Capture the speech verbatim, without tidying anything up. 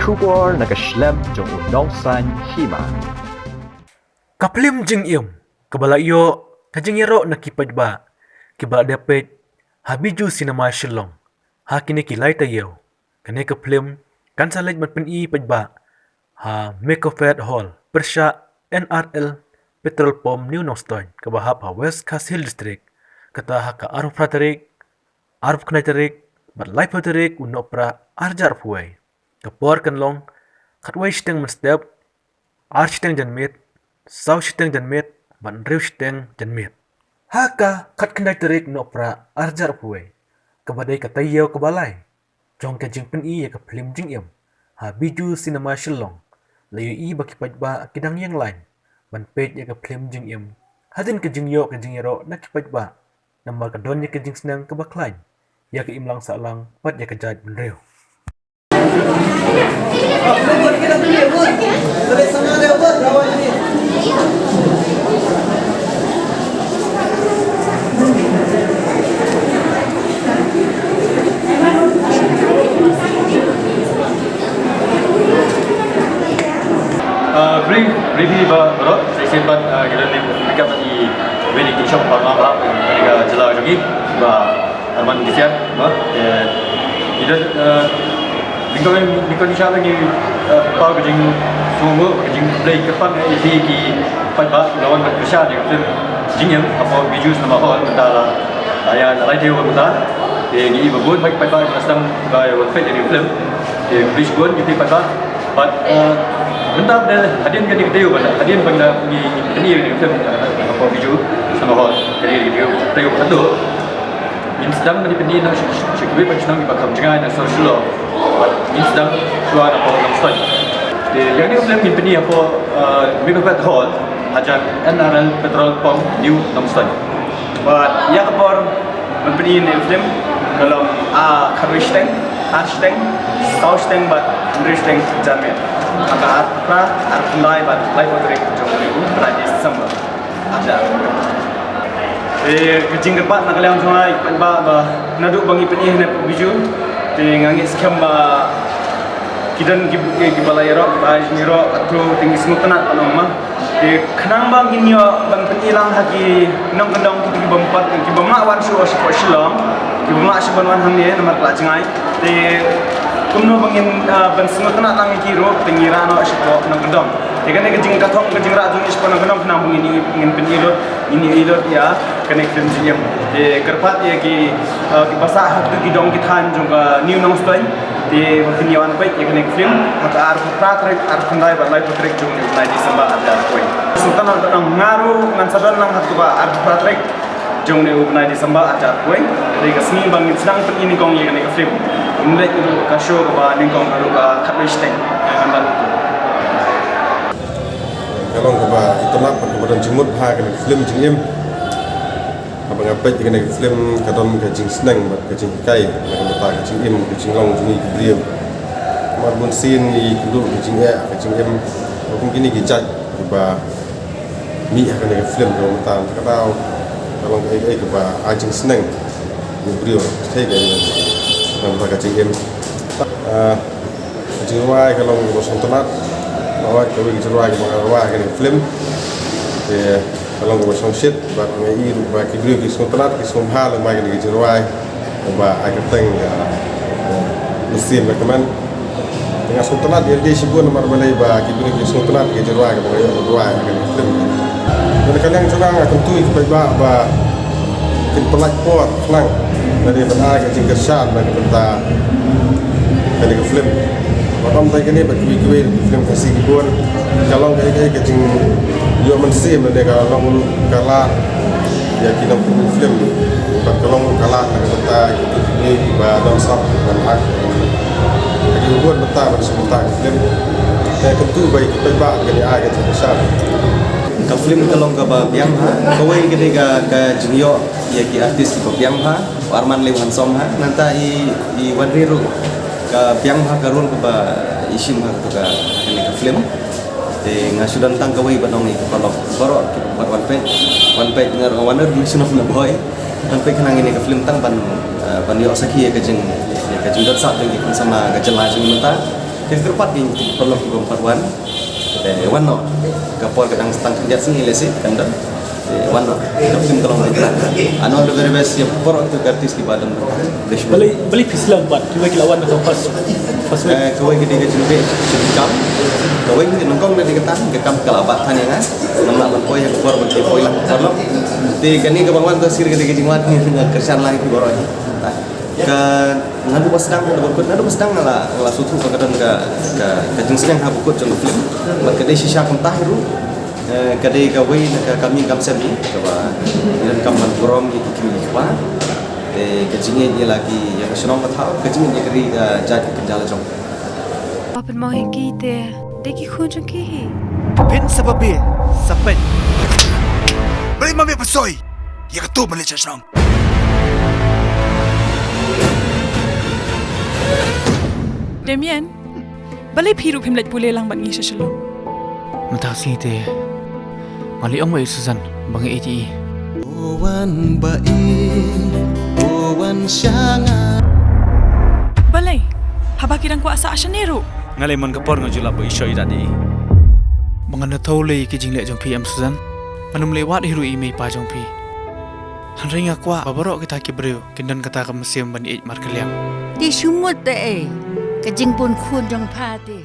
Khubor na ka shlem jong u nongsan hima. Ka phlim Jingim, kaba la ïoh ka jingïaroh na ki paidbah kiba la dep peit ha Bijou Cinema Shillong ha kine ki lai taïew. Kane ka phlim kan sa leit ban pyni paidbah ha Mekofed Hall pyrshah N R L Petrol Pump New Nongstoiñ kaba hap ha West Khasi Hills District, kata ha ka arphew phra tarik, arphew khyndai tarik bad laiphew tarik u Nohprah arhajar arphew wei. Ka por kan long khatwei shiteng mynstep, ar shiteng janmiet, saw shiteng janmiet bad hynriew shiteng janmiet. Ha ka khatkhyndai tarik Nohprah arhajar arphew wei, kaba dei ka taïew kaba lai jong ka jingpyni ïa ka phlim Jingim ha Bijou Cinema Shillong, la ïohi ba ki paidbah ki dang ïeng lain ban peit ïa ka phlim Jingim hadien ka jingïoh ka jingïaroh na ki paidbah, namar ka don ïa ka jingsneng kaba khlaiñ ïa ka imlang sahlang bad ïa ka jaitbynriew. Uh, brief, brief hi ba rot, sa shisien pat, uh, kita ni pick up i wei ni shop ba ma ba, ni ka jylla jong ngi ba Arman Gisian, ba, eh, ida, eh, niko, niko ni sha lagi, eh, pau ka jingsngew, ka jingkhublei kyrpang, eh, ïa ki paidbah, lawan ba kyrshan ïa ka film Jingim hapoh Bijou Cinema Hall mynta la, ah, ïa, la lai taïew mynta. Te ngi i ba bun ba ki paidbah ba sdang ba ïa wan peit ïa ka film. Te khublei shibun ïa ki paidbah. Bad, eh, mynta ba hadien kane ka taïew ba, hadien ba ngi, ngi pyni ïa ka film, eh, hapoh Bijou Cinema Hall. Kane ka taïew, taïew ba khadduh. Ngin sdang ban ïa pyni na shi, shi, shi kiwei pat ki shnong kiba kham jngai na sor Shillong. Bad ngin sdang shuwa na hapoh Nongstoiñ. Te ïa kane ka film ngin pyni hapoh, uh, Mekofed Hall, hajan N R L Petrol Pump New Nongstoiñ. Bad ïa ka por ban pyni ïa kane ka film ka long, ah, khatwei shiteng, ar shiteng, saw shiteng bad hynriew shiteng janmiet. Ha ka arphew phra, arphew khyndai bad laiphew tarik jong u bnai December. Ada. Eh, ka jingkyrpad na ka liang jong nga, ba, ba, naduh ba ngi pyni hangne hapoh Bijou. Te nga ngeit skhem ba ki don ki, ki, kiba la ïaroh, ba ïaroh, katto, te ngi sngewtynnat ban ong ma. Te khnang ba ngin ïoh ban pyni lang ha ki nongkyndong kito kiba ym pat, kiba ym lah wan shuh shapoh Shillong, kiba ym lah shuh ban wan hangne namar ka la jngai. Te kumno ba ngin, ah, ban sngewtynnat lang ïa ki ruh, te ngi rah noh shapoh nongkyndong. Te kane ka jingkynthong, ka jingrah jong ngi shapoh nongkyndong khnang ba ngin, ngin pyni lut, ngin ïohi lut ïa kane ka film Jingim. Te kyrpad ïa ki, eh, kiba sah ha kito ki dong ki thaiñ jong ka New Nongstoiñ. Te ba kin ïa wan peit ïa kane ka film ha ka arphew phra tarik, arphew khyndai bad laiphew tarik jong une u bnai December arhajar arphew wei. Sngewtynnat ba nga ruh ngan sa don lang ha kaba arphew phra tarik jong une u bnai December arhajar arphew wei. Te ka sngi ba ngin sdang pyni nyngkong ïa kane ka film. Ngin leit ruh ka show kaba nyngkong ruh ka khatwei shiteng. Ngan ban. Ka long kaba itynnat bad kaba don jingmut bha kane ka film Jingim. Haba nga peit ïa kane ka film ka don ka jingsneng bad ka jinghikai na ka bynta ka jingim ka jinglong jong ngi ki briew. Namar bunsien ngi kynduh ka jingeh ka jingim. Kum kine ki jait kiba mih ha kane ka film ka long mynta ka daw ka long kaei kaei kaba ai jingsneng ïa ki briew. Te ka long ka jingim. Ah, Ka jingrwai ka long kaba sngewtynnat. Nga wad kawei ka jingrwai kaba nga rwai ha kane ka film. Te ka long kaba shongshit bad nga i ruh ba ki briew ki sngewtynnat ki sngewbha lem bad kane ka jingrwai. Kaba ai kyrteng ka, ka Mynsiem Recommend. Te nga sngewtynnat ïa lade shibun namar balei ba ki briew ki sngewtynnat ïa ka jingrwai kaba nga ïoh ban rwai ha kane ka film. Te na ka liang jong nga nga kyntu ïa ki paidbah ba kin pyllait por khnang lane ban ai ka jingkyrshan na ka bynta kane ka film. Bad ym tang kane bad kiwei kiwei ki film Khasi ki bun. Ka long kaei kaei ka jingïoh mynsiem lane ka long ruh ka lad ïa ki nongpynmih film. Bad ka long ruh ka lad na ka bynta kito kine kiba don sap ban act ha ki bun bynta ban sngewbha ka film. Te kyntu ba ïa ki paidbah kin ai ka jingkyrshan. Ka film ka long kaba biang bha, kawei ka dei ka, ka jingïoh ïa ki artist kiba biang bha, u Arman Liw handsome bha, nangta i, i Wanri ruh ka biang bha ka role kaba i shim ha kato ka, kane ka film. Te nga shu don tang kawei ban ong ïa ki paralok baroh kiba wan peit, wan peit nga ruh nga wan ruh nga shu nang na bhoi. Wan peit khnang ïa kane ka film tang ban, eh, ban ïoh sakhi ïa ka jing, ïa ka jingdon sah jong ki khynnah samla ka jylla jong ngi mynta. Kyrpad ïa ngi paralok kiba ym pat wan. Te wan noh. Ka por ka dang tang khyndiat sngi lehse kan don. Te wan noh. Ka film ka long ba ïa. And all the very best ïa baroh ki artist kiba don. Balei, balei phi slem pat kiwei ki la wan na ka first, first week? Eh, kawei ka dei ka jingpeit jingkam. Kawei ka nyngkong na dei ka tang ka kam ka la bat than ïa nga. Ngam lah ban poi ha ka por ba ki poi lang ka paralok. Te kane kaba wan to sir ka dei ka jingwan ngi nga kyrshan lang ïa ki baroh. Ka nga duh ba sdang, nga duh ba kut, nga duh ba sdang nga la, nga la sngewthuh ba ka don ka, ka, ka jingsneng ha ba kut jong ka film. Bad ka dei shisha kumta hi ruh. Eh, ka dei kawei na ka kam ïing kam sem ïa kaba ngi donkam ban burom ïa ki kmie ki kpa. Te ka jingïeit ïa la ki, ïa ka shnong ka thaw, ka jingïeit ïa ka ri, eh, ka jait ka kynja la jong. Ba pynmong ïa ki te dei ki khun jong ki hi. Phin sa babe sa peit. Balei ma me pynshoi ïa kato ban leit sha shnong? Damien, balei phi ruh phim leit pule lang bad ngi sha Shillong? Mynta ka sngi te nga la ong bad i Susan ba nga ïeit ïa i. O wan ba i, o wan sha nga. Balei? Haba ki dang kwah sah shane ruh. Nga lei man ka por nga ju lap ba i shoh i dad ïa i. Ba ngan da thew lei ïa ki jingleh jong phi em Susan. Ngan ym leh wad hi ruh ïa i mei pa jong phi. Hynrei nga kwah ba baroh kita ki briew kin don kata ka mynsiem ban ïeit markylliang. Te shu mut te ei ka jingbun khun jong pha te.